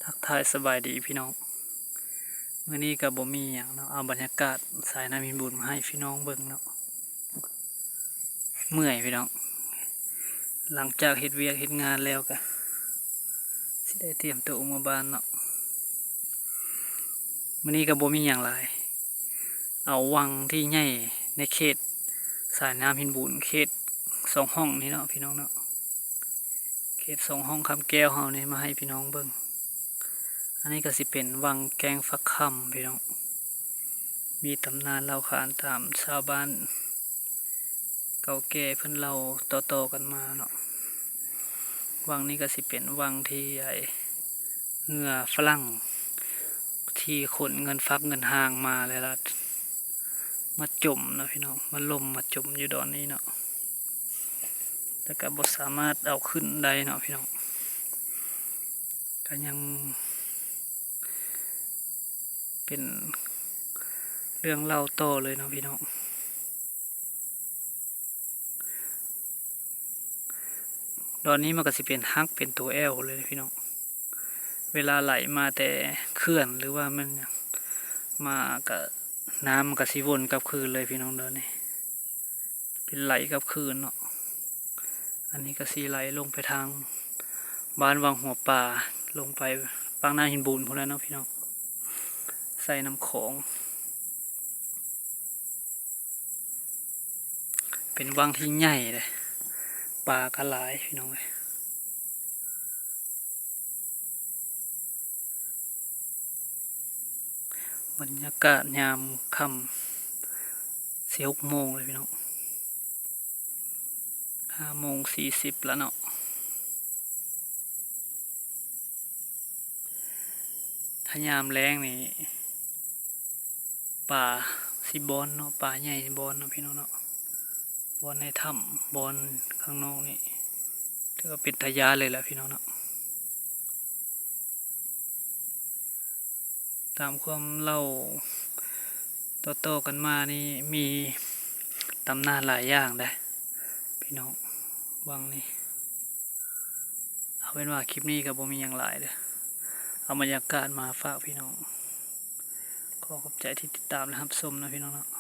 ທັກທາຍສະບາຍດີພີ່ນ້ອງ, ມື້ນີ້ກໍບໍ່ມີຫຍັງເນາະ, ເອົາບັນຍາກາດສາຍນ້ຳຫີນບູນມາໃຫ້ພີ່ນ້ອງເບິ່ງເນາະ. ເມື່ອຍພີ່ນ້ອງ, ຫຼັງຈາກເຮັດວຽກເຮັດງານແລ້ວກໍຊິໄດ້ຕຽມໂຕເມືອບ້ານເນາະ. ມື້ນີ້ກໍບໍ່ມີຫຍັງຫຼາຍ, ເອົາວັງທີ່ໃຫຍ່ໃນເຂດສາຍນ້ຳຫີນບູນ ເຂດສອງຫ້ອງນີ້ເນາະພີ່ນ້ອງເນາະ, ເຂດສອງຫ້ອງຄຳແກ້ວເຮົານີ້ມາໃຫ້ພີ່ນ້ອງເບິ່ງ. ອັນນີ້ກໍຊິເປັນວັງແກ້ງຝັກຄຳພີ່ນ້ອງ, ມີຕຳນານເລົ່າຂານຕາມຊາວບ້ານເກົ່າແກ່ເພິ່ນເລົ່າຕໍ່ໆກັນມາເນາະ. ວັງນີ້ກໍຊິເປັນວັງທີ່ໄອ້ເຮືອຝຣັ່ງທີ່ຂົນເງິນຝາກເງິນຮ້າງມາແລ້ວລະ ມາຈົມເນາະພີ່ນ້ອງ, ມາລົ້ມມາຈົມຢູ່ດອນນີ້ເນາະ, ແລ້ວກໍບໍ່ສາມາດເອົາຂຶ້ນໄດ້ເນາະພີ່ນ້ອງ. ກໍຍັງເປັນເລື່ອງເລົ່າຕໍ່ເລີຍເນາະພີ່ນ້ອງ. ດອນນີ້ມັນກໍຊິເປັນຮັກເປັນໂຕແອວເລີຍພີ່ນ້ອງ, ເວລາໄຫຼມາແຕ່ເຂື່ອນ ຫຼືວ່າແມ່ນຫຍັງມາ ກະນ້ຳມັນກໍຊິວົນກັບຄືນເລີຍພີ່ນ້ອງ. ດອນນີ້ເປັນໄຫຼກັບຄືນເນາະ, ອັນນີ້ກໍຊິໄຫຼລົງໄປທາງບ້ານວັງຫົວປ່າ ລົງໄປປາກນ້ຳຫີນບູນພຸ້ນແຫຼະເນາະພີ່ນ້ອງ, ໃສ່ນ້ຳຂອງ. ເປັນວັງທີ່ໃຫຍ່ເດ້, ປາກໍຫຼາຍພີ່ນ້ອງເອີຍ. ບັນຍາກາດຍາມຄ່ຳ ສີ່ຫົກໂມງແລ້ວພີ່ນ້ອງ, ຫ້າໂມງສີ່ສິບແລ້ວເນາະ. ຖ້າຍາມແລ້ງນີ້ ປາຊິບ່ອນເນາະ, ປາໃຫຍ່ບ່ອນເນາະພີ່ນ້ອງເນາະ, ບ່ອນໃນຖ້ຳ ບ່ອນຂ້າງນອກນີ້ ຖືວ່າເປັນຕາຢ້ານເລີຍລະພີ່ນ້ອງເນາະ. ຕາມຄວາມເລົ່າຕໍ່ໆກັນມານີ້ ມີຕຳນານຫຼາຍຢ່າງເດ້ພີ່ນ້ອງ, ວັງນີ້. ເອົາເປັນວ່າຄລິບນີ້ກໍບໍ່ມີຫຍັງຫຼາຍເດີ້, ເອົາບັນຍາກາດມາຝາກພີ່ນ້ອງ. ຂໍຂອບໃຈທີ່ຕິດຕາມ ແລະ ຮັບຊົມເນາະພີ່ນ້ອງເນາະ.